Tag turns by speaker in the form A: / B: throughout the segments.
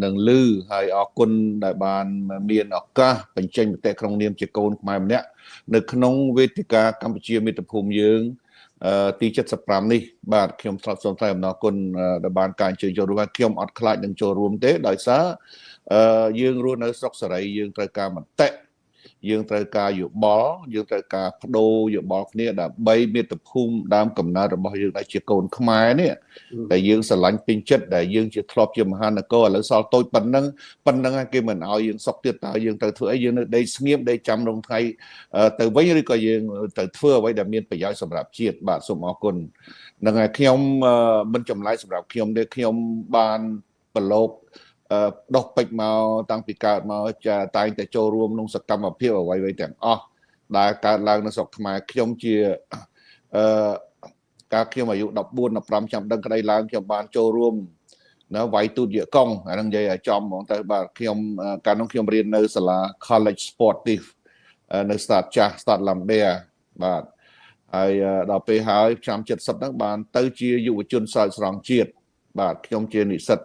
A: នឹងលឺហើយអរគុណដែលបានមានឱកាសបញ្ចេញមតិក្នុងនាមជាកូនខ្មែរម្នាក់នៅក្នុងវេទិកាកម្ពុជាមាតុភូមិយើងទី75នេះ។ បាទ ខ្ញុំធ្លាប់សូមថ្លែងអំណរគុណដែលបានការអញ្ជើញចូលរួម។ ខ្ញុំអត់ខ្លាចនឹងចូលរួមទេ ដោយសារយើងរស់នៅស្រុកសេរី យើងត្រូវការមតិ យើងត្រូវការយោបល់ យើងត្រូវការបដូរយោបល់គ្នា ដើម្បីមាតុភូមិដើមកំណើតរបស់យើងដែលជាកូនខ្មែរនេះ ដែលយើងស្រឡាញ់ពេញចិត្ត ដែលយើងជាធ្លាប់ជាមហានគរ ឥឡូវសល់តូចប៉ុណ្ណឹងប៉ុណ្ណឹង គេមិនឲ្យយើងសុកទៀត។ តើយើងត្រូវធ្វើអី? យើងនៅដេកស្ងៀមដេកចាំរងថ្ងៃទៅវិញ ឬក៏យើងទៅធ្វើអ្វីដែលមានប្រយោជន៍សម្រាប់ជាតិ? បាទ សូមអរគុណ។ នឹងហើយ ខ្ញុំមិនចម្លែកសម្រាប់ខ្ញុំទេ ខ្ញុំបានប្រឡូកដោះពេជ្រមកតាំងពីកើតមក ចា តែងតែចូលរួមក្នុងសកម្មភាពអ្វីៗទាំងអស់ដែលកើតឡើងនៅស្រុកខ្មែរ។ ខ្ញុំជាអឺកាលខ្ញុំអាយុ14 15ឆ្នាំដឹងក្តីឡើង ខ្ញុំបានចូលរួមណាវាយទូតយកកុង អានឹងនិយាយឲ្យចំហ្មងទៅ។ បាទ ខ្ញុំកាលនោះខ្ញុំរៀននៅសាលា College Sportif នៅ Stade ចាស់ Stade Lambert។ បាទ ហើយដល់ពេលហើយឆ្នាំ70ហ្នឹង បានទៅជាយុវជនស្រោចស្រង់ជាតិ។ បាទ ខ្ញុំជានិស្សិត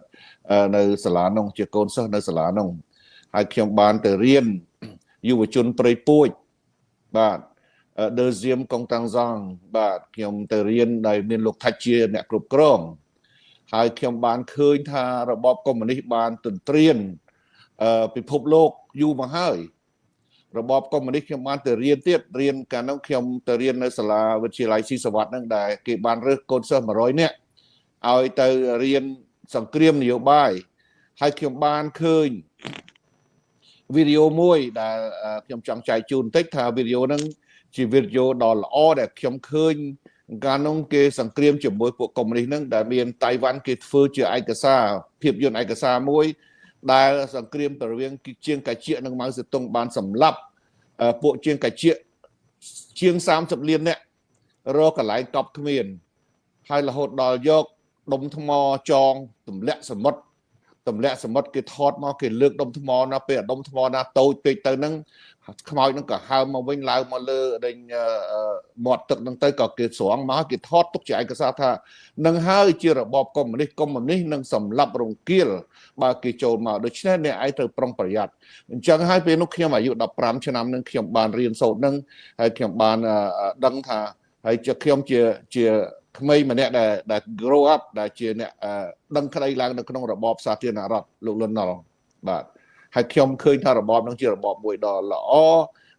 A: នៅសាលានោះ ជាកូនសិស្សនៅសាលានោះ ហើយខ្ញុំបានទៅរៀនយុវជនព្រៃពួច បាទ deuxième កុងតាំងសង់។ បាទ ខ្ញុំទៅរៀនដែលមានលោកថាច់ជាអ្នកគ្រប់គ្រង ហើយខ្ញុំបានឃើញថារបបកុម្មុយនីសបានទន្ទ្រានពិភពលោកយូរមកហើយ។ របបកុម្មុយនីស ខ្ញុំបានទៅរៀនទៀត រៀនកាលនោះខ្ញុំទៅរៀននៅសាលាវិទ្យាល័យស៊ីសវត្តហ្នឹង ដែលគេបានរើសកូនសិស្ស100នាក់ឲ្យទៅរៀនសង្គ្រាមនយោបាយ។ ហើយខ្ញុំបានឃើញវីដេអូមួយដែលខ្ញុំចង់ចែកជូនបន្តិចថា វីដេអូហ្នឹងជាវីដេអូដ៏ល្អដែលខ្ញុំឃើញកាលនោះគេសង្គ្រាមជាមួយពួកកុម្មុយនីសហ្នឹង ដែលមានតៃវ៉ាន់គេធ្វើជាឯកសារភាពយន្តឯកសារមួយ ដែលសង្គ្រាមទៅរវាងជាងកាជានិងម៉ៅសេតុង បានសម្លាប់ពួកជាងកាជាជាង30លានអ្នក រកកន្លែងកប់គ្មាន ហើយរហូតដល់យកដុំថ្មចងទម្លាក់សមុទ្រ ទម្លាក់សមុទ្រ គេថតមក គេលើកដុំថ្មណា ពេលដុំថ្មណាតូចពេកទៅហ្នឹង ខ្មោចហ្នឹងក៏ហើមមកវិញ ឡើងមកលើដេញមាត់ទឹកហ្នឹងទៅ ក៏គេស្រង់មកគេថតទុកជាឯកសារថា នឹងហើយជារបបកុម្មុយនីស កុម្មុយនីសនឹងសម្លាប់រង្គាលបើគេចូលមក ដូច្នេះអ្នកឯងត្រូវប្រុងប្រយ័ត្ន។ អញ្ចឹងហើយពេលនោះខ្ញុំអាយុ15ឆ្នាំនឹង ខ្ញុំបានរៀនសូត្រនឹង ហើយខ្ញុំបានដឹងថា ហើយជាខ្ញុំជាក្មេងម្នាក់ដែល grow up ដែលជាអ្នកដឹងក្តីឡើងនៅក្នុងរបបសាធារណរដ្ឋលោកលន់ណុល។ បាទ ហើយខ្ញុំឃើញថារបបនឹងជារបបមួយដ៏ល្អ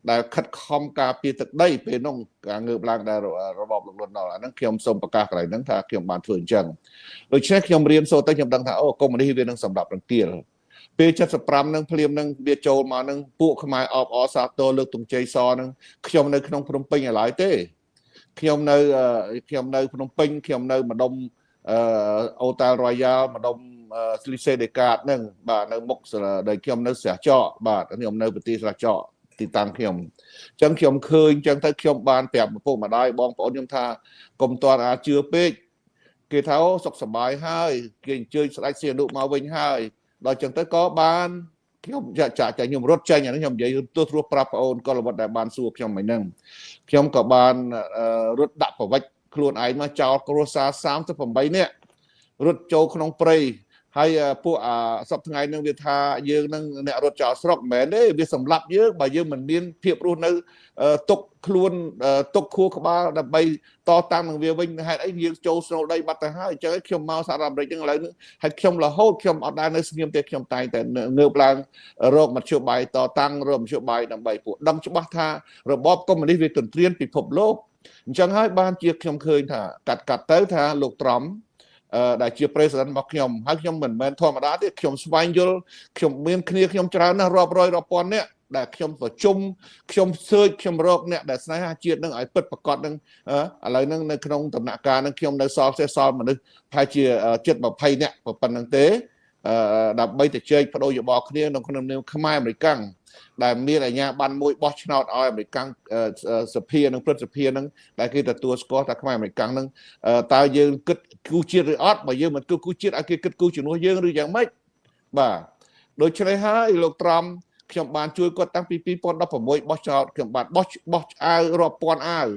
A: ដែលខិតខំការពារទឹកដី ពេលនោះការងើបឡើងដែលរបបលោកលន់ណុល អាហ្នឹងខ្ញុំសូមប្រកាសកន្លែងហ្នឹងថាខ្ញុំបានធ្វើអញ្ចឹង។ ដូច្នេះខ្ញុំរៀនសូត្រទៅ ខ្ញុំដឹងថាអូកុម្មុយនីសវានឹងសម្រាប់រង្គាល។ ពេល75នឹងភ្លាមនឹងវាចូលមកនឹង ពួកខ្មែរអបអសាទរលើកទង់ជ័យសនឹង ខ្ញុំនៅក្នុងភ្នំពេញឡើយទេ ខ្ញុំនៅភ្នំពេញ ខ្ញុំនៅម្ដុំអូតាល់រ៉ូយ៉ាល់ ម្ដុំស្លីសេដេកាតហ្នឹង។ បាទ នៅមុខដែលខ្ញុំនៅស្រះចក បាទ ខ្ញុំនៅប្រទេសស្រះចកទីតាំងខ្ញុំ។ អញ្ចឹងខ្ញុំឃើញអញ្ចឹងទៅ ខ្ញុំបានប្រាប់ឪពុកម្ដាយបងប្អូនខ្ញុំថា កុំទាន់អាចជឿពេក គេថាអូសុខសប្បាយហើយ គេអញ្ជើញស្ដេចសៀនុមកវិញហើយ ដល់អញ្ចឹងទៅក៏បានខ្ញុំចាក់ចាក់ខ្ញុំរត់ចេញ។ អានេះខ្ញុំនិយាយទោះត្រួសប្រាប់ប្អូនកុលវត្តដែលបានសួរខ្ញុំមិញហ្នឹង ខ្ញុំក៏បានរត់ដាក់ប្រវិចខ្លួនឯងមកចោលគ្រួសារ38នាក់ រត់ចូលក្នុងព្រៃ។ ហើយពួកអាសប្តាហ៍ថ្ងៃហ្នឹងវាថាយើងនឹងអ្នករត់ចោលស្រុក មិនមែនទេ វាសម្លាប់យើងបើយើងមិនមានភាពរស់នៅទុកខ្លួនទុកខួរក្បាលដើម្បីតតាំងនឹងវាវិញ ហេតុអីយើងចូលស្នូលដីបាត់ទៅហើយ? អញ្ចឹងខ្ញុំមកសហរដ្ឋអាមេរិកហ្នឹងឥឡូវហ្នឹងហើយ ខ្ញុំរហូតខ្ញុំអត់ដែលនៅស្ងៀមទេ ខ្ញុំតែងតែងើបឡើងរកមធ្យោបាយតតាំង រកមធ្យោបាយដើម្បីពួកដឹងច្បាស់ថារបបកុម្មុយនីសវាទន្ទ្រានពិភពលោក។ អញ្ចឹងហើយបានជាខ្ញុំឃើញថាកាត់កាត់ទៅថាលោកត្រំដែលជា president របស់ខ្ញុំ ហើយខ្ញុំមិនមែនធម្មតាទេ ខ្ញុំស្វែងយល់ ខ្ញុំមានគ្នាខ្ញុំច្រើនណាស់ រាប់រយរាប់ពាន់នាក់ដែលខ្ញុំប្រជុំ ខ្ញុំសើច ខ្ញុំរកអ្នកដែលស្នេហាជាតិនឹងឲ្យពិតប្រកបនឹង។ ឥឡូវហ្នឹងនៅក្នុងដំណាក់កាលហ្នឹង ខ្ញុំនៅសល់សេះសល់មនុស្សប្រហែលជាជិត20នាក់ប៉ុណ្្នឹងទេ ដើម្បីទៅជែកបដូរយោបល់គ្នាក្នុងក្នុងនាមខ្មែរអាមេរិកាំង ដែលមានអាជ្ញាប័ណ្ណមួយបោះឆ្នោតឲ្យអាមេរិកាំងសភានិងព្រឹទ្ធសភានឹង ដែលគេទទួលស្គាល់ថាខ្មែរអាមេរិកាំងនឹង តើយើងគិតគូជាតិឬអត់? បើយើងមិនគិតគូជាតិ ឲ្យគេគិតគូជំនួសយើងឬយ៉ាងម៉េច? បាទ ដូច្នេះហើយលោកត្រំ ខ្ញុំបានជួយគាត់តាំងពី2016 បោះឆ្នោត ខ្ញុំបានបោះអាវរាប់ពាន់អាវ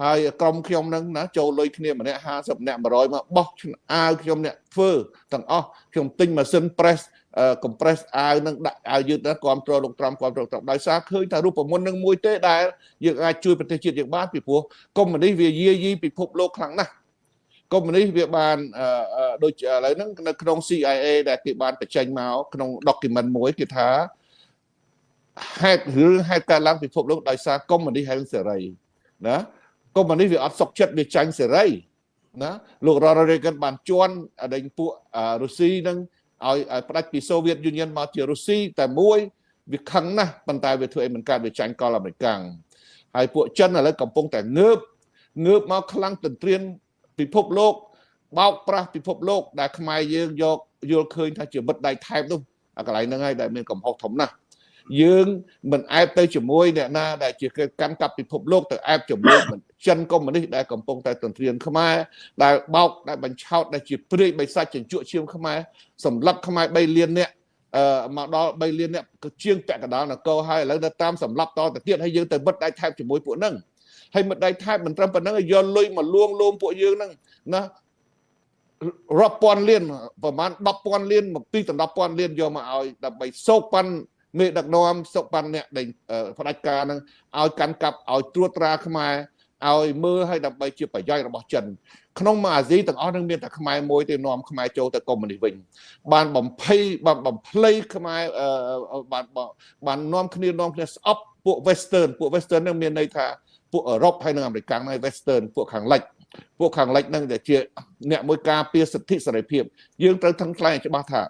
A: ហើយក្រុមខ្ញុំនឹងណាចូលលុយគ្នាម្នាក់50ម្នាក់100មកបោះអាវ ខ្ញុំអ្នកធ្វើទាំងអស់ ខ្ញុំទិញម៉ាស៊ីន press compress អាវនឹងដាក់អាវយឺតហ្នឹងគ្រប់គ្រងលោកត្រាំគ្រប់គ្រងត្រាំដោយសារឃើញថារូបមន្តនឹងមួយទេដែលយើងអាចជួយប្រទេសជាតិយើងបានពីព្រោះកុម្មុយនីសវាយាយីពិភពលោកខ្លាំងណាស់កុម្មុយនីសវាបានដូចឥឡូវហ្នឹងនៅក្នុង CIA ដែលគេបានបញ្ចេញមកក្នុង document មួយគេថាហេតុរឿងហេតុកើតឡើងពិភពលោកដោយសារកុម្មុយនីសហើយសេរីណាកុម្មុយនីសវាអត់សុខចិត្តវាចាញ់សេរីណាលោក Ronald Reagan បានជន់ដេញពួករុស្ស៊ីនឹងឲ្យផ្ដាច់ពីសូវៀតយូញៀនមកជារុស្ស៊ីតែមួយវាខឹងណាស់ប៉ុន្តែវាធ្វើអីមិនកើតវាចាញ់កលអាមេរិកាំងហើយពួកចិនឥឡូវកំពុងតែងើបមកខ្លាំងទន្ទ្រានពិភពលោកបោកប្រាស់ពិភពលោកដែលខ្មែរយើងយកយល់ឃើញថាជាមិត្តដៃថែបនោះអាកន្លែងហ្នឹងហើយដែលមានកំហុសធំណាស់យើងមិនអែបទៅជាមួយអ្នកណាដែលជាកាន់កាប់ពិភពលោកទៅអែបជាមួយចិនកុម្មុយនីសដែលកំពុងតែទន្ទ្រានខ្មែរដែលបោកដែលបញ្ឆោតដែលជាព្រាយបិសាចជញ្ជក់ឈាមខ្មែរសម្លាប់ខ្មែរ3លាននាក់មកដល់3លាននាក់ជាងពាក់កណ្ដាលនគរហើយឥឡូវនៅតាមសម្លាប់តទៅទៀតហើយយើងទៅមិត្តដៃថែបជាមួយពួកហ្នឹងហើយមិត្តដៃថែបមិនត្រឹមប៉ុណ្្នឹងយកលុយមកលួងលោមពួកយើងហ្នឹងណារាប់ពាន់លានប្រហែល10,000លានមកពីដល់10,000លានយកមកឲ្យដើម្បីសោកប៉ាន់មេដឹកនាំសុកបានអ្នកដែលផ្ដាច់ការនឹងឲ្យកាន់កាប់ឲ្យត្រួតត្រាខ្មែរឲ្យមើលឲ្យដើម្បីជាប្រយោជន៍របស់ចិនក្នុងមួយអាស៊ីទាំងអស់នឹងមានតែខ្មែរមួយទេនាំខ្មែរចូលទៅកុម្មុយនីសវិញបានបំភ័យបានបំភ្លៃខ្មែរបាននាំគ្នាស្អប់ពួក Western ពួក Western នឹងមានន័យថាពួកអឺរ៉ុបហើយនិងអាមេរិកហ្នឹង Western ពួកខាងលិចពួកខាងលិចហ្នឹងដែលជាអ្នកមួយការពារសិទ្ធិសេរីភាពយើងត្រូវថឹងថ្លែងឲ្យច្បាស់ថា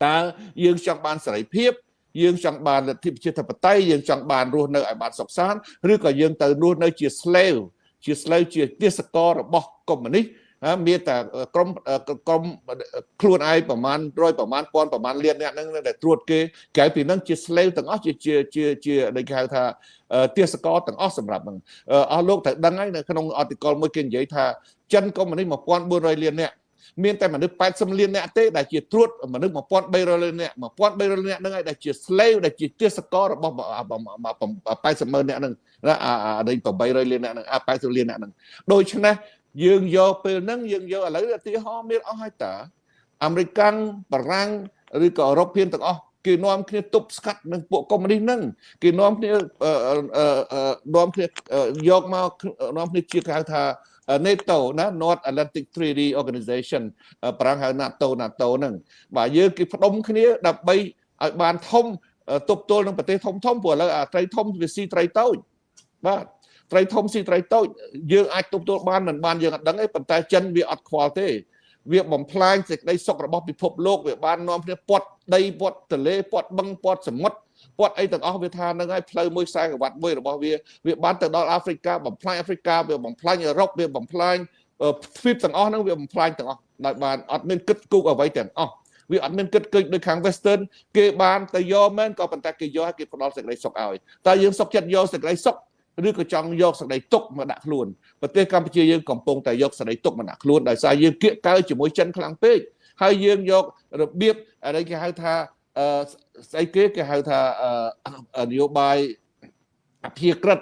A: តើយើងចង់បានសេរីភាពយើងចង់បានលទ្ធិប្រជាធិបតេយ្យយើងចង់បានរស់នៅឲ្យបានសុខសាន្តឬក៏យើងទៅរស់នៅជា slave ជាទាសកររបស់កុម្មុយនីសមានតែក្រុមខ្លួនឯងប្រមាណ100ប្រមាណពាន់ប្រមាណលានអ្នកហ្នឹងដែលត្រួតគេក្រៅពីហ្នឹងជា slave ទាំងអស់ជាជាជាជាដែលគេហៅថាទាសករទាំងអស់សម្រាប់ហ្នឹងអស់លោកត្រូវដឹងហើយនៅក្នុងអតិកលមួយគេនិយាយថាចិនកុម្មុយនីស1400លានអ្នកមានតែមនុស្ស80លានអ្នកទេដែលជាត្រួតមនុស្ស1300លានអ្នក1300លានអ្នកហ្នឹងឯងដែលជា slave ដែលជាទាសកររបស់80ម៉ឺនអ្នកហ្នឹងណាអានេះ800លានអ្នកហ្នឹងអា80លានអ្នកហ្នឹងដូច្នេះយើងយកពេលហ្នឹងយើងយកឥឡូវឧទាហរណ៍មានអស់ហើយតាអាមេរិកាំងបារាំងឬក៏អឺរ៉ុបភៀនទាំងអស់គេនាំគ្នាទប់ស្កាត់នឹងពួកកុម្មុយនីសហ្នឹងគេនាំគ្នាយកមកនាំគ្នាជាគេហៅថា NATO ណា North Atlantic Treaty Organization ប្រាំងហៅ NATO ហ្នឹងបាទយើងគេផ្ដុំគ្នាដើម្បីឲ្យបានធំទប់ទល់នឹងប្រទេសធំធំព្រោះឥឡូវអាត្រីធំវាស៊ីត្រីតូចបាទត្រីធំស៊ីត្រីតូចយើងអាចទប់ទល់បានមិនបានយើងអត់ដឹងទេប៉ុន្តែចិនវាអត់ខ្វល់ទេវាបំផ្លាញសេចក្តីសុខរបស់ពិភពលោកវាបាននាំគ្នាពាត់ដីពាត់ទន្លេពាត់បឹងពាត់សមុទ្រពាត់អីទាំងអស់វាថាហ្នឹងហើយផ្លូវមួយខ្សែក្រវ៉ាត់មួយរបស់វាវាបានទៅដល់អាហ្វ្រិកាបំផ្លាញអាហ្វ្រិកាវាបំផ្លាញអឺរ៉ុបវាបំផ្លាញទ្វីបទាំងអស់ហ្នឹងវាបំផ្លាញទាំងអស់ដោយបានអត់មានគិតគូរអ្វីទាំងអស់វាអត់មានគិតគិតដូចខាង Western គេបានទៅយកមែនក៏ប៉ុន្តែគេយកឲ្យគេផ្ដល់សេចក្តីសុខឲ្យតែយើងសុខចិត្តយកសេចក្តីសុខឬក៏ចង់យកសេចក្តីទុក្ខមកដាក់ខ្លួនប្រទេសកម្ពុជាយើងកំពុងតែយកសេចក្តីទុក្ខមកដាក់ខ្លួនដោយសារយើងគៀកកើជាមួយចិនខ្លាំងពេកហើយយើងយករបៀបអីគេហៅថាស្អីគេហៅថានយោបាយអភិក្រិត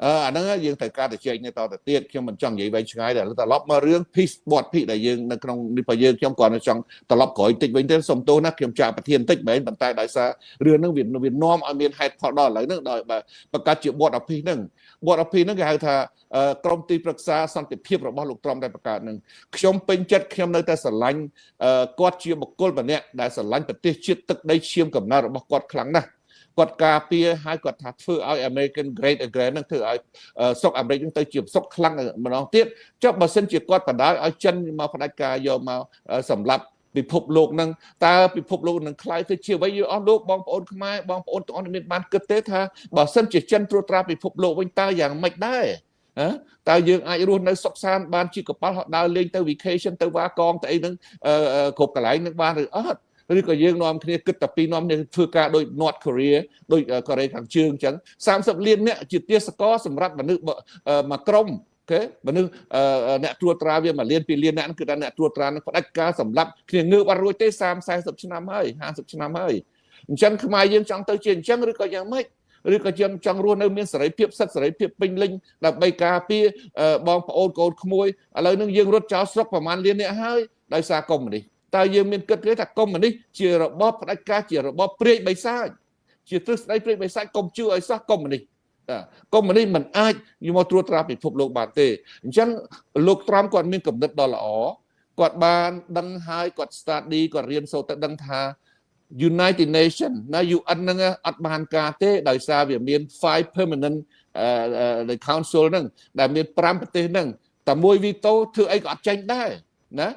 A: អាហ្នឹងយើងត្រូវការទៅជែកនេះតទៅទៀតខ្ញុំមិនចង់និយាយវែងឆ្ងាយតែត្រឡប់មករឿង peace board peace ដែលយើងនៅក្នុងនេះបើយើងខ្ញុំគ្រាន់តែចង់ត្រឡប់ក្រោយតិចវិញទេសូមទោសណាខ្ញុំចាក់ប្រធានតិចមែនប៉ុន្តែដោយសាររឿងហ្នឹងវានាំឲ្យមានហេតុផលដល់ឥឡូវហ្នឹងដោយបង្កើតជា board of peace ហ្នឹង board of peace ហ្នឹងគេហៅថាក្រុមទីប្រឹក្សាសន្តិភាពរបស់លោកត្រំដែលបង្កើតហ្នឹងខ្ញុំពេញចិត្តខ្ញុំនៅតែស្រឡាញ់គាត់ជាបុគ្គលម្នាក់ដែលស្រឡាញ់ប្រទេសជាតិទឹកដីឈាមកំណើតរបស់គាត់ខ្លាំងណាស់គាត់ការពារហើយគាត់ថាធ្វើឲ្យ American Great Again ហ្នឹងធ្វើឲ្យស្រុកអាមេរិកហ្នឹងទៅជាស្រុកខ្លាំងម្ដងទៀតចុះបើសិនជាគាត់បណ្ដោយឲ្យចិនមកផ្ដាច់ការយកមកសម្លាប់ពិភពលោកហ្នឹងតើពិភពលោកនឹងក្លាយទៅជាអ្វីអស់លោកបងប្អូនខ្មែរបងប្អូនទាំងអស់មានបានគិតទេថាបើសិនជាចិនត្រួតត្រាពិភពលោកវិញតើយ៉ាងម៉េចដែរតើយើងអាចរស់នៅសុខសាន្តបានជាកប៉ាល់ហោះដើរលេងទៅ vacation ទៅវ៉ាកងទៅអីហ្នឹងគ្រប់កន្លែងហ្នឹងបានឬអត់ឬក៏យើងនាំគ្នាគិតតែពីនាំគ្នាធ្វើការដូច North Korea ដូចកូរ៉េខាងជើងអញ្ចឹង30លានអ្នកជាទាសករសម្រាប់មនុស្សមួយក្រុមគេមនុស្សអ្នកត្រួតត្រាវា1លាន2លានអ្នកគឺថាអ្នកត្រួតត្រានឹងផ្ដាច់ការសម្លាប់គ្នាងើបអត់រួចទេ30 40ឆ្នាំហើយ50ឆ្នាំហើយអញ្ចឹងខ្មែរយើងចង់ទៅជាអញ្ចឹងឬក៏យ៉ាងម៉េចឬក៏យើងចង់រស់នៅមានសេរីភាពសិទ្ធិសេរីភាពពេញលេញដើម្បីការពារបងប្អូនកូនក្មួយឥឡូវនឹងយើងរត់ចោលស្រុកប្រមាណលានអ្នកហើយដោយសារកុម្មុយនីស តើយើងមានគិតទេថាកុម្មុយនីសជារបបផ្ដាច់ការជារបបព្រាយបិសាចជាទ្រឹស្ដីព្រាយបិសាចកុំជឿឲ្យសោះកុម្មុយនីសកុម្មុយនីសមិនអាចមកត្រួតត្រាពិភពលោកបានទេអញ្ចឹងលោកត្រាំគាត់មានគំនិតដ៏ល្អគាត់បានដឹងហើយគាត់ study គាត់រៀនសូត្រទៅដឹងថា United Nation ណា UN ហ្នឹងអត់បានការទេដោយសារវាមាន 5 permanent the council ហ្នឹងដែលមាន5ប្រទេសហ្នឹងតែមួយវីតូធ្វើអីក៏អត់ចេញដែរណា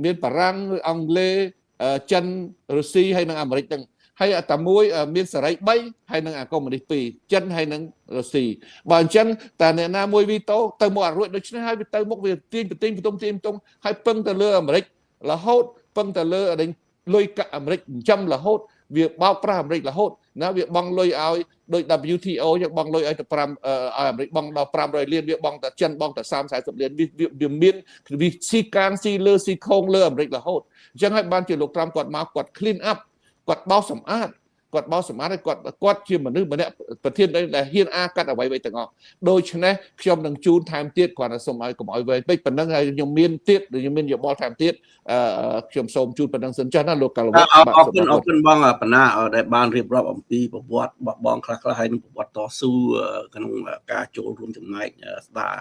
A: មានបារាំងអង់គ្លេសចិនរុស្ស៊ីហើយនិងអាមេរិកហ្នឹងហើយតែមួយមានសេរី3ហើយនិងអាកុម្មុយនីស2ចិនហើយនិងរុស្ស៊ីបើអញ្ចឹងតែអ្នកណាមួយវីតូទៅមកអត់រួចដូច្នេះហើយវាទៅមុខវាទាញប្រទាញបន្ទុំទាញបន្ទុំហើយពឹងទៅលើអាមេរិករហូតពឹងទៅលើលុយកាក់អាមេរិកចិញ្ចឹមរហូតវាបោកប្រាស់អាមេរិករហូតណាវាបង់លុយឲ្យដូច WTO យើងបង់លុយឲ្យទៅ5ឲ្យអាមេរិកបង់ដល់500លានវាបង់តែចិនបង់តែ30 40លានវាមានវាស៊ីកាងស៊ីលើស៊ីខងលើអាមេរិករហូតអញ្ចឹងហើយបានជាលោកត្រាំគាត់មកគាត់ clean up គាត់បោសសម្អាតគាត់បោសសម្អាតហើយគាត់ជាមនុស្សម្នាក់ប្រធានដែលហ៊ានអាកាត់អ្វីៗទាំងអស់ដូច្នេះខ្ញុំនឹងជូនថែមទៀតគ្រាន់តែសូមឲ្យកុំឲ្យវែងពេកប៉ុណ្ណឹងហើយខ្ញុំមានទៀតខ្ញុំមានយោបល់ថែមទៀតខ្ញុំសូមជូនប៉ុណ្ណឹងសិនចាស់ណាលោកកាលវត្ត
B: អរគុណអរគុណបងបណ្ណាដែលបានរៀបរាប់អំពីប្រវត្តិរបស់បងខ្លះៗហើយនឹងប្រវត្តិតស៊ូក្នុងការចូលរួមចំណែកស្ដារ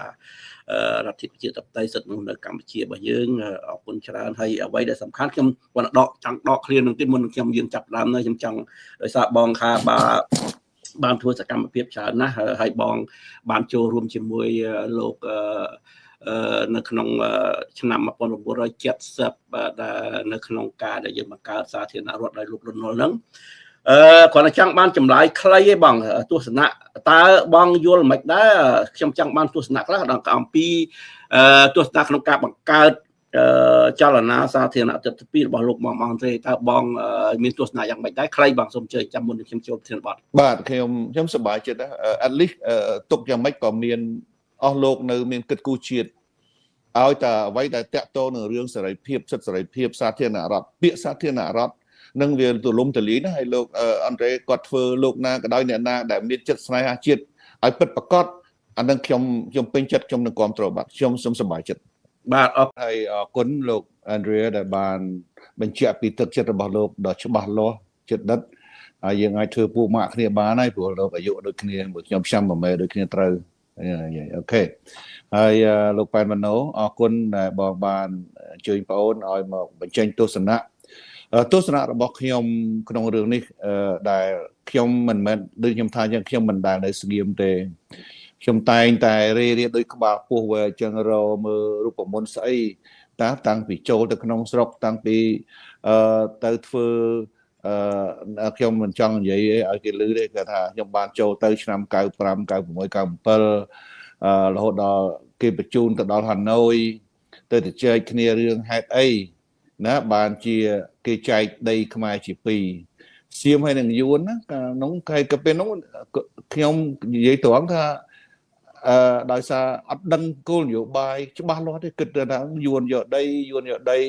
B: រដ្ឋប្រជាធិបតេយ្យសិទ្ធិមនុស្សនៅកម្ពុជារបស់យើងអរគុណច្រើនហើយអ្វីដែលសំខាន់ខ្ញុំគាត់ដកចង់ដកឃ្លានឹងទៀតមុននឹងខ្ញុំយើងចាប់ដើមខ្ញុំចង់ដោយសារបងខាបានធ្វើសកម្មភាពច្រើនណាស់ហើយបងបានចូលរួមជាមួយលោកនៅក្នុងឆ្នាំ1970ដែលនៅក្នុងការដែលយើងបង្កើតសាធារណរដ្ឋដោយលោកលន់នល់ហ្នឹងគ្រាន់តែចង់បានចម្លើយខ្លីឯងបងទស្សនៈតើបងយល់មិនដែរខ្ញុំចង់បានទស្សនៈខ្លះដល់អំពីទស្សនៈក្នុងការបង្កើតចលនាសាធារណរដ្ឋពីរបស់លោកបងអង់ត្រេតើបងមានទស្សនៈយ៉ាងម៉េចដែរខ្លីបងសូមអញ្ជើញចាំមុននឹងខ្ញុំចូលប្រធានបទ
A: បាទខ្ញុំសប្បាយចិត្តណា at least ទុកយ៉ាងម៉េចក៏មានអស់លោកនៅមានគិតគូរជាតិឲ្យតែអ្វីដែលតាក់ទងនឹងរឿងសេរីភាពសិទ្ធិសេរីភាពសាធារណរដ្ឋពាក្យសាធារណរដ្ឋនឹងវាទូលំទូលាយណាហើយលោកអង់ត្រេគាត់ធ្វើលោកណាក៏ដោយអ្នកណាដែលមានចិត្តស្នេហាជាតិឲ្យពិតប្រាកដអានឹងខ្ញុំពេញចិត្តខ្ញុំនឹងគាំទ្របាទខ្ញុំសូមសប្បាយចិត្តបាទអរហើយអរគុណលោកអង់ត្រេដែលបានបញ្ជាក់ពីទឹកចិត្តរបស់លោកដ៏ច្បាស់លាស់ចិត្តដិតហើយយើងអាចធ្វើពួកម៉ាក់គ្នាបានហើយព្រោះលោកអាយុដូចគ្នាមួយខ្ញុំឆ្នាំប្រមេដូចគ្នាត្រូវអូខេហើយលោកប៉ែនម៉ាណូអរគុណដែលបងបានអញ្ជើញប្អូនឲ្យមកបញ្ចេញទស្សនៈរបស់ខ្ញុំក្នុងរឿងនេះដែលខ្ញុំមិនមែនដូចខ្ញុំថាយ៉ាងខ្ញុំមិនដែលនៅស្ងៀមទេខ្ញុំតែងតែរេរៀបដូចក្បាលពោះវាអញ្ចឹងរមើលរូបមន្តស្អីតាំងពីចូលទៅក្នុងស្រុកតាំងពីទៅធ្វើខ្ញុំមិនចង់និយាយឲ្យគេឮទេគាត់ថាខ្ញុំបានចូលទៅឆ្នាំ95 96 97រហូតដល់គេបញ្ជូនទៅដល់ហាណូយទៅជជែកគ្នារឿងហេតុអីណាបានជាគេចែកដីខ្មែរជាពីរសៀមហើយនឹងយួនណាកាលនោះគេក៏ពេលនោះខ្ញុំនិយាយត្រង់ថាដោយសារអត់ដឹងគោលនយោបាយច្បាស់លាស់ទេគិតថាយួនយកដីយួនយកដី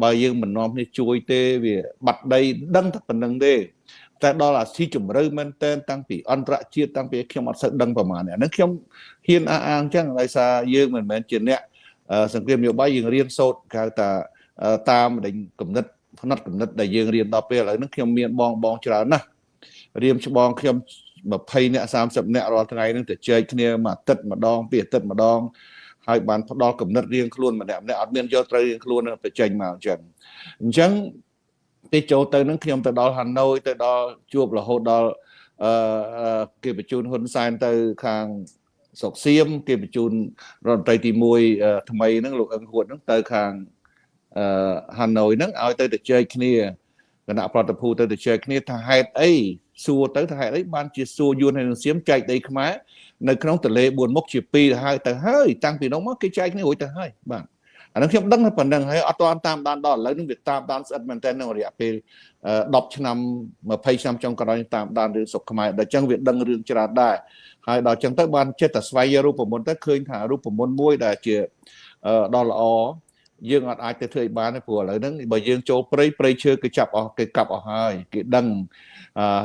A: បើយើងមិននាំគ្នាជួយទេវាបាត់ដីដឹងតែប៉ុណ្្នឹងទេតែដល់អាស៊ីជម្រៅមែនតើតាំងពីអន្តរជាតិតាំងពីខ្ញុំអត់សូវដឹងប្រហែលអាហ្នឹងខ្ញុំហ៊ានអះអាងអញ្ចឹងដោយសារយើងមិនមែនជាអ្នកសង្គ្រាមនយោបាយយើងរៀនសូត្រគេហៅថាតាមគំនិតផ្នត់គំនិតដែលយើងរៀនដល់ពេលឥឡូវហ្នឹងខ្ញុំមានបងច្រើនណាស់រៀមច្បងខ្ញុំ20នាក់30នាក់រាល់ថ្ងៃហ្នឹងទៅជែកគ្នាមួយអាទិត្យម្ដងពីរអាទិត្យម្ដងហើយបានផ្ដល់គំនិតរៀងខ្លួនម្នាក់ម្នាក់អត់មានយកត្រូវរៀងខ្លួនទៅចេញមកអញ្ចឹងពេលចូលទៅហ្នឹងខ្ញុំទៅដល់ហាណូយទៅដល់ជួបរហូតដល់គេបញ្ជូនហ៊ុនសែនទៅខាងស្រុកសៀមគេបញ្ជូនរដ្ឋមន្ត្រីទី1ថ្មីហ្នឹងលោកអឹងហួតហ្នឹងទៅខាងហាណូយហ្នឹងឲ្យទៅជែកគ្នាគណៈប្រតិភូទៅជែកគ្នាថាហេតុអីសួរទៅថាហេតុអីបានជាសួរយួនហើយនឹងសៀមចែកដីខ្មែរនៅក្នុងទន្លេ4មុខជា2ទៅហើយទៅហើយតាំងពីនោះមកគេចែកគ្នារួចទៅហើយបាទអានឹងខ្ញុំដឹងតែប៉ុណ្្នឹងហើយអត់ទាន់តាមដានដល់ឥឡូវនឹងវាតាមដានស្អិតមែនតើក្នុងរយៈពេល10ឆ្នាំ20ឆ្នាំចុងក្រោយតាមដានរឿងស្រុកខ្មែរដល់ចឹងវាដឹងរឿងច្រើនដែរហើយដល់ចឹងទៅបានចិត្តតែស្វែងរូបមន្តទៅឃើញថារូបមន្តមួយដែលជាដ៏ល្អយើងអត់អាចទៅធ្វើឲ្យបានទេព្រោះឥឡូវហ្នឹងបើយើងចូលព្រៃព្រៃឈើគេចាប់អស់គេកាប់អស់ហើយគេដឹង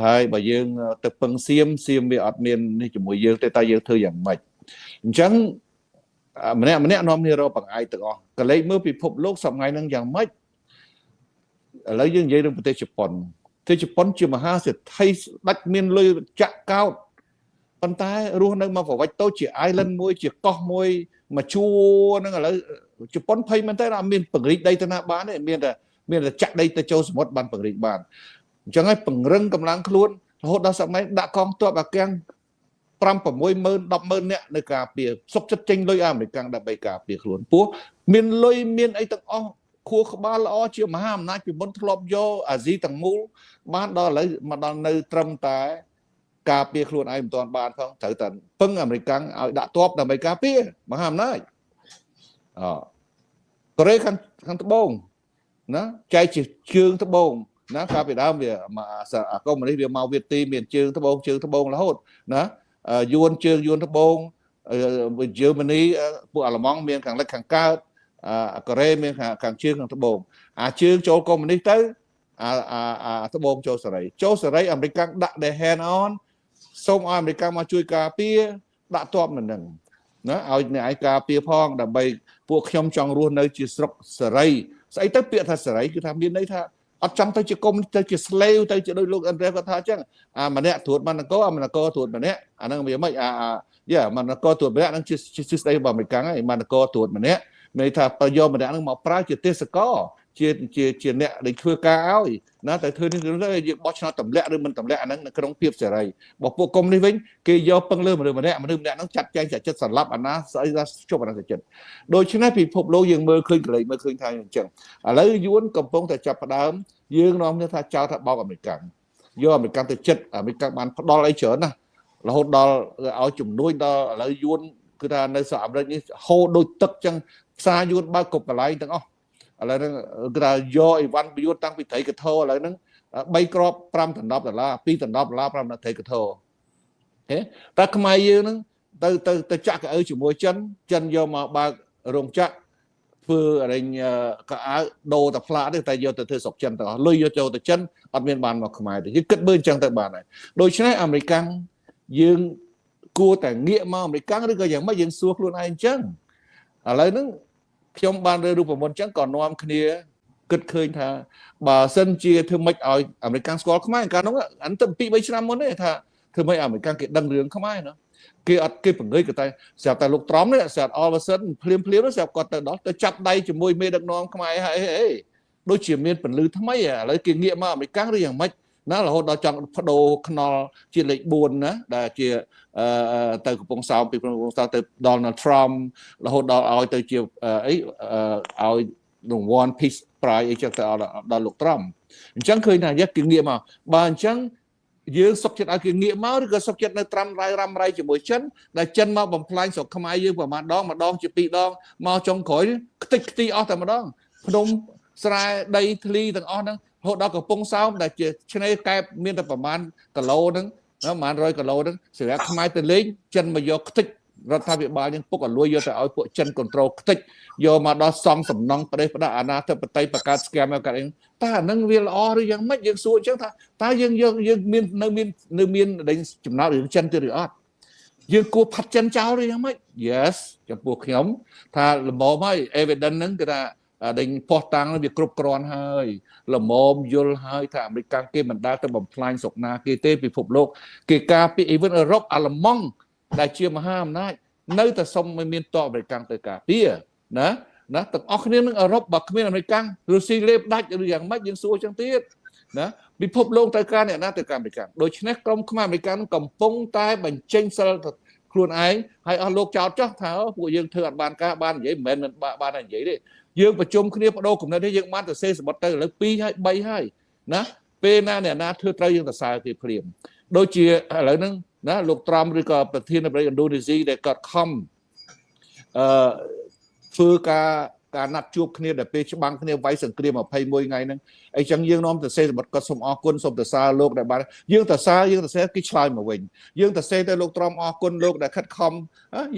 A: ហើយបើយើងទៅពឹងសៀមសៀមវាអត់មាននេះជាមួយយើងទេតែយើងធ្វើយ៉ាងម៉េចអញ្ចឹងម្នាក់ម្នាក់នាំគ្នារកបង្អែកទាំងអស់កលេចមើលពិភពលោកសប្តាហ៍ហ្នឹងយ៉ាងម៉េច ឥឡូវយើងនិយាយរឿងប្រទេសជប៉ុនប្រទេសជប៉ុនជាមហាសេដ្ឋីស្ដេចមានលុយចាក់កោតប៉ុន្តែរស់នៅមកប្រវត្តិតូចជា island មួយជាកោះមួយមួយជួរហ្នឹងឥឡូវជប៉ុនភ័យមែនតើអត់មានពង្រីកដីទៅណាបានទេមានតែចាក់ដីទៅចូលសមុទ្របានពង្រីកបានអញ្ចឹងហើយពង្រឹងកម្លាំងខ្លួនរហូតដល់សម័យដាក់កងទ័ពអាកាំង5 6ម៉ឺន10ម៉ឺននាក់នៅការពារសុកចិត្តចេញលុយអាមេរិកដើម្បីការពារខ្លួនពោះមានលុយមានអីទាំងអស់ខួរក្បាលល្អជាមហាអំណាចពីមុនធ្លាប់យកអាស៊ីទាំងមូលបានដល់ឥឡូវមកដល់នៅត្រឹមតែការពារខ្លួនឯងមិនទាន់បានផងត្រូវតែពឹងអាមេរិកឲ្យដាក់ទ័ពដើម្បីការពារមហាអំណាចអកូរ៉េខាងត្បូងណាចែកជាជើងត្បូងណាកាលពីដើមវាអាកុម្មុយនីសវាមកវាទីមានជើងត្បូងជើងត្បូងរហូតណាយួនជើងយួនត្បូងយឺម៉ានីពួកអាល្លឺម៉ង់មានខាងលិចខាងកើតកូរ៉េមានខាងជើងខាងត្បូងអាជើងចូលកុម្មុយនីសទៅអាអាត្បូងចូលសេរីចូលសេរីអាមេរិកដាក់ the hand on សូមឲ្យអាមេរិកមកជួយការពារដាក់ទ័ពនៅនឹងណាឲ្យអ្នកឯងការពារផងដើម្បីពួកខ្ញុំចង់រស់នៅជាស្រុកសេរីស្អីទៅពាក្យថាសេរីគឺថាមានន័យថាអត់ចង់ទៅជាកុំទៅជា slave ទៅជាដូចលោកអិនរ៉េគាត់ថាអញ្ចឹងអាម្នាក់ត្រួតបាននគរអានគរត្រួតម្នាក់អាហ្នឹងវាមិនអាយ៉ាមនគរត្រួតម្នាក់ហ្នឹងជាស្ដីរបស់អាមេរិកហើយមនគរត្រួតម្នាក់មានន័យថាប្រយោម្នាក់ហ្នឹងមកប្រើជាទេសកលជាជាជាអ្នកដែលធ្វើការឲ្យណាតែធ្វើនេះទៅយើងបោះឆ្នោតទម្លាក់ឬមិនទម្លាក់អាហ្នឹងនៅក្នុងភាពសេរីបើពួកកុំនេះវិញគេយកពឹងលើមនុស្សម្នាក់មនុស្សម្នាក់ហ្នឹងចាត់ចែងចាត់ចិត្តសម្លាប់អាណាស្អីថាជប់អាណាចិត្តដូច្នេះពិភពលោកយើងមើលឃើញកលេចមើលឃើញថាអញ្ចឹងឥឡូវយួនកំពុងតែចាប់ផ្ដើមយើងនាំគ្នាថាចោលថាបោកអាមេរិកយកអាមេរិកទៅចិត្តអាមេរិកបានផ្ដល់អីច្រើនណាស់រហូតដល់ឲ្យជំនួយដល់ឥឡូវយួនគឺថានៅសហរដ្ឋអាមេរិកនេះហូរដូចទឹកចឹងផ្សារយួនបើកគ្រប់កន្លែងទាំងអស់ឥឡូវហ្នឹងគេថាយកអីវ៉ាន់យួនតាំងពីត្រីកថោឥឡូវហ្នឹង3គ្រាប់5ដល់10ដុល្លារ2ដល់10ដុល្លារ5ដល់ត្រីកថោហេតែខ្មែរយើងហ្នឹងទៅទៅទៅចាក់កៅអៅជាមួយចិនចិនយកមកបើករោងចក្រធ្វើអរិញកៅអៅដូរតែផ្លាកទេតែយកទៅធ្វើស្រុកចិនទាំងអស់លុយយកចូលទៅចិនអត់មានបានមកខ្មែរទេយើងគិតមើលអញ្ចឹងទៅបានហើយដូច្នេះអាមេរិកយើងគួរតែងាកមកអាមេរិកឬក៏យ៉ាងម៉េចយើងសួរខ្លួនឯងអញ្ចឹងឥឡូវហ្នឹងខ្ញុំបានរើរូបមន្តអញ្ចឹងក៏នាំគ្នាគិតឃើញថាបើសិនជាធ្វើម៉េចឲ្យអាមេរិកស្គាល់ខ្មែរកាលនោះអានទៅ2 3ឆ្នាំមុនទេថាធ្វើម៉េចអាមេរិកគេដឹងរឿងខ្មែរណាគេអត់គេបង្ងើយក៏តែស្រាប់តែលោកត្រំនេះស្រាប់អល់វ៉ាសិនភ្លាមភ្លាមស្រាប់គាត់ទៅដល់ទៅចាប់ដៃជាមួយមេដឹកនាំខ្មែរហើយហេដូចជាមានពន្លឺថ្មីឥឡូវគេងាកមកអាមេរិកឬយ៉ាងម៉េចណារហូតដល់ចង់បដូរខ្នល់ជាលេខ4ណាដែលជាទៅកំពង់សោមពីកំពង់សោមទៅ Donald Trump រហូតដល់ឲ្យទៅជាអីឲ្យរង្វាន់ Peace Prize អីចឹងទៅដល់លោក Trump អញ្ចឹងឃើញថាយកគេងាកមកបើអញ្ចឹងយើងសុកចិត្តឲ្យគេងាកមកឬក៏សុកចិត្តនៅត្រាំរ៉ៃរ៉ាំរ៉ៃជាមួយចិនដែលចិនមកបំផ្លាញស្រុកខ្មែរយើងប្រហែលដងម្ដងជាពីរដងមកចុងក្រោយខ្ទេចខ្ទីអស់តែម្ដងភ្នំស្រែដីធ្លីទាំងអស់ហ្នឹងរហូតដល់កំពង់សោមដែលជាឆ្នេរកែបមានតែប្រមាណគីឡូហ្នឹងប្រហែល100គីឡូហ្នឹងសម្រាប់ខ្មែរទៅលេងចិនមកយកខ្ទេចរដ្ឋាភិបាលយើងពុកឲ្យលួយយកទៅឲ្យពួកចិន control ខ្ទេចយកមកដល់សង់សំណង់ប្រទេសផ្ដាក់អាណាធិបតេយ្យបង្កើត scam មកកាត់អីតើអានឹងវាល្អឬយ៉ាងម៉េចយើងសួរអញ្ចឹងថាតើយើងយើងមាននៅមាននៅមានចំណោទរឿងចិនទៀតឬអត់យើងគួរផាត់ចិនចោលឬយ៉ាងម៉េច Yes ចំពោះខ្ញុំថាល្មមហើយ evidence ហ្នឹងគឺថាដេញផោះតាំងវាគ្រប់គ្រាន់ហើយល្មមយល់ហើយថាអាមេរិកគេមិនដែលទៅបំផ្លាញស្រុកណាគេទេពិភពលោកគេការពី even អឺរ៉ុបអាល្លឺម៉ង់ដែលជាមហាអំណាចនៅតែសុំឲ្យមានតបអាមេរិកទៅការពារណាណាទាំងអស់គ្នានឹងអឺរ៉ុបបើគ្មានអាមេរិករុស្ស៊ីលេបដាច់ឬយ៉ាងម៉េចយើងសួរចឹងទៀតណាពិភពលោកត្រូវការអ្នកណាទៅការអាមេរិកដូច្នេះក្រុមខ្មែរអាមេរិកកំពុងតែបញ្ចេញសិលខ្លួនឯងហើយអស់លោកចោតចោះថាពួកយើងធ្វើអត់បានការបាននិយាយមិនមែនបានតែនិយាយទេយើងប្រជុំគ្នាបដូរគំនិតនេះយើងបានទៅសេសម្បត្តិទៅឥឡូវ2ហើយ3ហើយណាពេលណាអ្នកណាធ្វើត្រូវយើងទៅសើគេភ្លាមដូចជាឥឡូវហ្នឹងណាលោកត្រាំឬក៏ប្រធានាធិបតីឥណ្ឌូនេស៊ីដែលគាត់ខំអឺធ្វើការណាត់ជួបគ្នាដែលពេលច្បាំងគ្នាវាយសង្គ្រាម21ថ្ងៃហ្នឹងអីចឹងយើងនាំទៅសេសម្បត្តិគាត់សូមអរគុណសូមទៅសើលោកដែលបានយើងទៅសើយើងទៅសេគេឆ្លើយមកវិញយើងទៅសេទៅលោកត្រាំអរគុណលោកដែលខិតខំ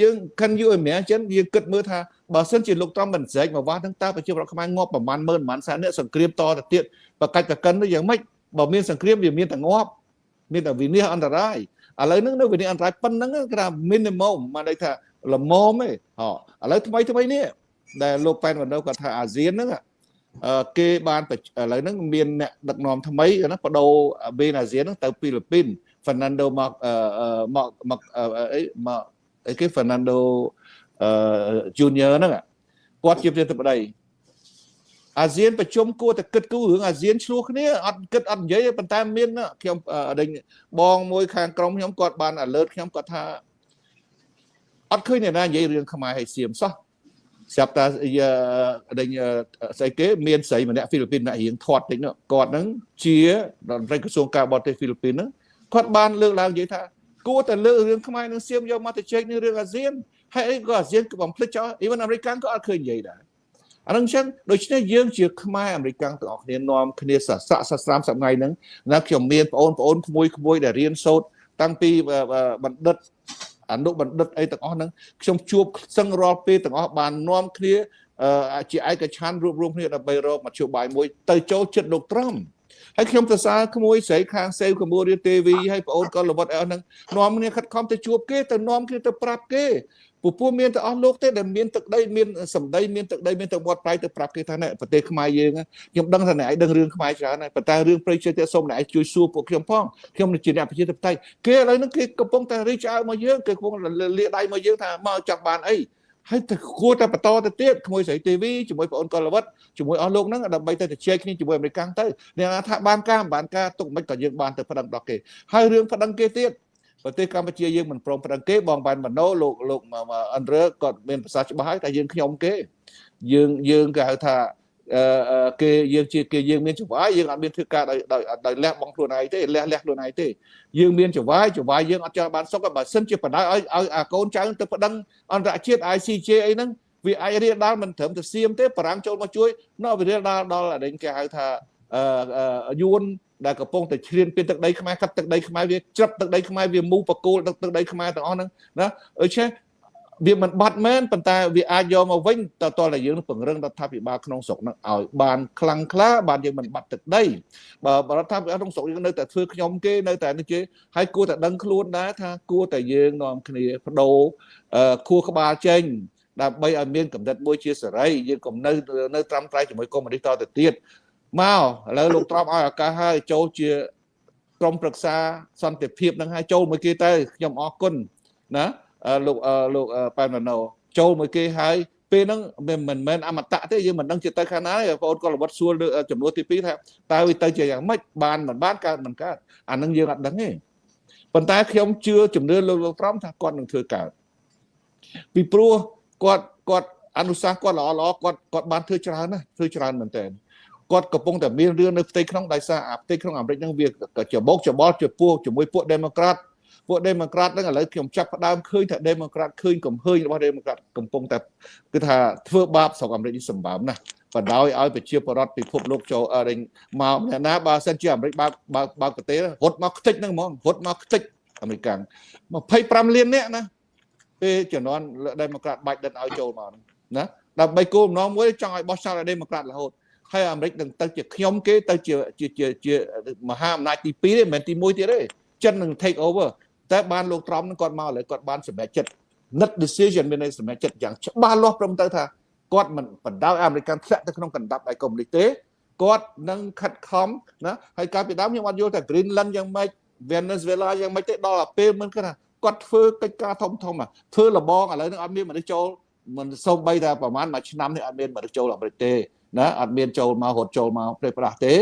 A: យើង can you imagine យើងគិតមើលថាបើសិនជាលោកត្រាំមិនស្រែកមកវាស់ហ្នឹងតើប្រជាពលរដ្ឋខ្មែរងាប់ប្រហែលម៉ឺនប្រហែលសែននាក់សង្គ្រាមតទៅទៀតបកាច់បកិនទៅយ៉ាងម៉េចបើមានសង្គ្រាមវាមានតែងាប់មានតែវិនាសអន្តរាយឥឡូវហ្នឹងនៅវិនាសអន្តរាយប៉ុណ្្នឹងគេថា minimum មកន័យថាល្មមទេហ៎ឥឡូវថ្មីថ្មីនេះដែលលោកប៉ែនវណ្ណូគាត់ថាអាស៊ានហ្នឹង គេបានឥឡូវហ្នឹងមានអ្នកដឹកនាំថ្មីណាបដូរបេអាស៊ានហ្នឹងទៅហ្វីលីពីន Fernando មកមកមកអីមកអីគេ Fernando Junior ហ្នឹងគាត់ជាប្រធានាធិបតីអាស៊ានប្រជុំគួរតែគិតគូររឿងអាស៊ានឆ្លោះគ្នាអត់គិតអត់និយាយប៉ុន្តែមានខ្ញុំដេញបងមួយខាងក្រុមខ្ញុំគាត់បាន alert ខ្ញុំគាត់ថាអត់ឃើញអ្នកណានិយាយរឿងខ្មែរឲ្យសៀមសោះស្រាប់តែដេញស្អីគេមានស្រីម្នាក់ហ្វីលីពីនម្នាក់រៀងធាត់តិចនោះគាត់ហ្នឹងជារដ្ឋមន្ត្រីក្រសួងការបរទេសហ្វីលីពីនហ្នឹងគាត់បានលើកឡើងនិយាយថាគួរតែលើករឿងខ្មែរនិងសៀមយកមកទៅជែកនឹងរឿងអាស៊ានហើយអីក៏អាស៊ានក៏បំភ្លេចចោល even អាមេរិកក៏អត់ឃើញនិយាយដែរអានឹងចឹងដូច្នេះយើងជាខ្មែរអាមេរិកទាំងអស់គ្នានាំគ្នាសស័កសស្រាមសប្ងៃហ្នឹងណាខ្ញុំមានបងប្អូនក្មួយៗដែលរៀនសូត្រតាំងពីបណ្ឌិតអនុបណ្ឌិតអីទាំងអស់ហ្នឹងខ្ញុំជួបសឹងរាល់ពេលទាំងអស់បាននាំគ្នាជាឯកច្ឆន្ទរួបរวมគ្នាដើម្បីរកមធ្យោបាយមួយទៅចូលចិត្តលោកត្រាំហើយខ្ញុំសរសើរក្មួយស្រីខាងសេវកម្ពុជាទេវីហើយបងអូនក៏លវត្តអីហ្នឹងនាំគ្នាខិតខំទៅជួបគេទៅនាំគ្នាទៅប្រាប់គេពពួកមានតែអស់លោកទេដែលមានទឹកដីមានសម្ដីមានទឹកដីមានទឹកមាត់ប្រៃទៅប្រាប់គេថានេះប្រទេសខ្មែរយើងខ្ញុំដឹងថាអ្នកឯងដឹងរឿងខ្មែរច្រើនហើយប៉ុន្តែរឿងព្រៃឈើទៀតសូមអ្នកឯងជួយសួរពួកខ្ញុំផងខ្ញុំជាអ្នកប្រជាធិបតេយ្យគេឥឡូវហ្នឹងគេកំពុងតែរីកអើមកយើងគេកំពុងលាដៃមកយើងថាមកចង់បានអីហើយទៅគួរតែបន្តទៅទៀតក្មួយស្រីទេវីជាមួយបងអូនកលវត្តជាមួយអស់លោកហ្នឹងដើម្បីទៅជែកគ្នាជាមួយអាមេរិកទៅអ្នកណាថាបានការមិនបានការទុកមិនក៏យើងបានទៅប្តឹងដល់គេហើយរឿងប្តឹងគេទៀតប្រទេសកម្ពុជាយើងមិនព្រមប្តឹងគេបងបានមនោលោកលោកអិនរើគាត់មានប្រសាសន៍ច្បាស់ហើយតែយើងខ្ញុំគេយើងគេហៅថាគេយើងជាគេយើងមានចង្វាយយើងអត់មានធ្វើការដោយលះបង់ខ្លួនឯងទេលះខ្លួនឯងទេយើងមានចង្វាយយើងអត់ចង់បានសុខបើសិនជាបណ្ដោយឲ្យអាកូនចៅទៅប្តឹងអន្តរជាតិ ICJ អីហ្នឹងវាអាចរាលដាលមិនត្រឹមតែសៀមទេបារាំងចូលមកជួយនោះវារាលដាលដល់អីគេហៅថាយួនដែលកំពុងតែឈ្លានពានទឹកដីខ្មែរកាត់ទឹកដីខ្មែរវាច្រឹបទឹកដីខ្មែរវាមូបកគោលទឹកដីខ្មែរទាំងអស់ហ្នឹងណាដូច្នេះវាមិនបាត់មែនប៉ុន្តែវាអាចយកមកវិញតើតើយើងពង្រឹងរដ្ឋាភិបាលក្នុងស្រុកហ្នឹងឲ្យបានខ្លាំងក្លាបានយើងមិនបាត់ទឹកដីបើរដ្ឋាភិបាលក្នុងស្រុកយើងនៅតែធ្វើខ្ញុំគេនៅតែនេះគេហើយគួរតែដឹងខ្លួនដែរថាគួរតែយើងនាំគ្នាបដូរខួរក្បាលចេញដើម្បីឲ្យមានកម្រិតមួយជាសេរីយើងកុំនៅត្រាំត្រៃជាមួយកុម្មុយនីសតទៅទៀតមកឥឡូវលោកត្រាំឲ្យឱកាសហើយចូលជាក្រុមប្រឹក្សាសន្តិភាពនឹងឲ្យចូលមួយគេទៅខ្ញុំអរគុណណាលោកលោកប៉ែនម៉ាណូចូលមួយគេហើយពេលហ្នឹងមិនមែនអមតៈទេយើងមិនដឹងជាទៅខាងណាទេបងប្អូនក៏លវត្តសួរចំនួនទី2ថាតើវាទៅជាយ៉ាងម៉េចបានមិនបានកើតមិនកើតអានឹងយើងអត់ដឹងទេប៉ុន្តែខ្ញុំជឿជំនឿលោកត្រាំថាគាត់នឹងធ្វើកើតពីព្រោះគាត់អនុសាសន៍គាត់ល្អៗគាត់បានធ្វើច្រើនណាស់ធ្វើច្រើនមែនទែនគាត់កំពុងតែមានរឿងនៅផ្ទៃក្នុងដោយសារអាផ្ទៃក្នុងអាមេរិកហ្នឹងវាច្បោកច្បល់ជាពួកជាមួយពួក Democrat ពួក Democrat ហ្នឹងឥឡូវខ្ញុំចាប់ផ្ដើមឃើញថា Democrat ឃើញកំហើញរបស់ Democrat កំពុងតែគឺថាធ្វើបាបស្រុកអាមេរិកនេះសម្បើមណាស់បណ្ដោយឲ្យប្រជាពលរដ្ឋពិភពលោកចូលមកអ្នកណាបើសិនជាអាមេរិកបើកប្រទេសរត់មកខ្ទេចហ្នឹងហ្មងរត់មកខ្ទេចអាមេរិក25លាននាក់ណាពេលជំនាន់ Democrat បាច់ដិនឲ្យចូលមកហ្នឹងណាដើម្បីគោលបំណងមួយចង់ឲ្យបោះឆ្នោតឲ្យ Democrat រហូតហើយអាមេរិកនឹងទៅជាខ្ញុំគេទៅជាជាជាមហាអំណាចទី2ទេមិនមែនទី1ទៀតទេចិននឹង take over តែបានលោកត្រាំនឹងគាត់មកឥឡូវគាត់បានសម្រេចចិត្ត net decision មានន័យសម្រេចចិត្តយ៉ាងច្បាស់លាស់ព្រមទៅថាគាត់មិនបណ្ដោយអាមេរិកធ្លាក់ទៅក្នុងកណ្ដាប់ដៃកុម្មុយនីសទេគាត់នឹងខិតខំណាហើយកាលពីដើមខ្ញុំអត់យល់ថា Greenland យ៉ាងម៉េច Venezuela យ៉ាងម៉េចទេដល់ពេលមិនគាត់ថាគាត់ធ្វើកិច្ចការធំធំធ្វើលបងឥឡូវនឹងអត់មានមនុស្សចូលមិនសូម្បីតែប្រហែលមួយឆ្នាំនេះអត់មានមនុស្សចូលអាមេរិកទេណាអត់មានចូលមករត់ចូលមកប្រេះប្រាស់ទេ